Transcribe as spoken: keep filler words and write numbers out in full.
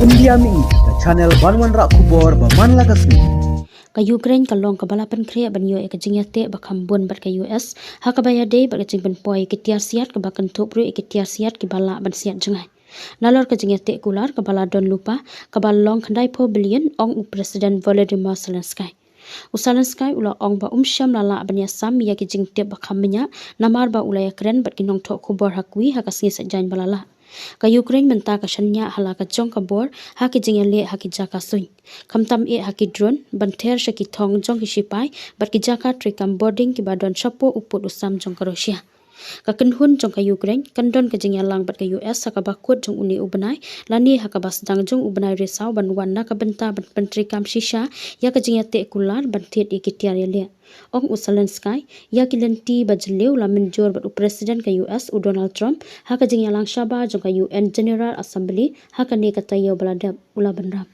India Mihi, ka channel ban wanrah khubor ba man la ka sngi. Ka Ukraine ka long kaba la pynkhreh ban ïoh ïa ka jingïateh ba kham bun bad ka U S, ha kaba ïadei bad ka jingpynpoi ïa ki tiar siat kaba kynthup ruh ïa ki tiar siat kiba lah ban siat jngai. Nalor ka jingïateh kular kaba la don lypa, kaba long khyndai phew billion, ong u President Volodymyr Zelensky. U Zelensky u la ong ba um shym la lah ban ïasam ïa ki jingtip ba kham bniah, namar ba u la ïakren bad ki nongthoh khubor ha kawei ha ka sngi Saitjaiñ ba la leit. Ka Ukraine mynta ka shaniah ha la ka jong ka bor ha ki jingïaleh ha ki jaka suiñ, khamtam eh ha ki drone, ban ther sha ki thong jong ki shipai bad ki jaka treikam bording kiba don shapoh u pud u sam jong ka Russia. Ka kynhun jong ka Ukraine kan don ka jingïalang bad ka U S ha kaba kut jong une u bnai, lane ha kaba sdang jong u bnai Risaw ban wan na ka bynta ban pyntreikam shisha ïa ka jingïateh kular ban thied ïa ki tiar ïaleh. Ong u Zelensky, ïa ki lynti ba jylliew la mynjur bad u President ka U S u Donald Trump ha ka jingïalang shabar jong ka U N General Assembly ha kane ka taïew ba la dep, u la bynrap.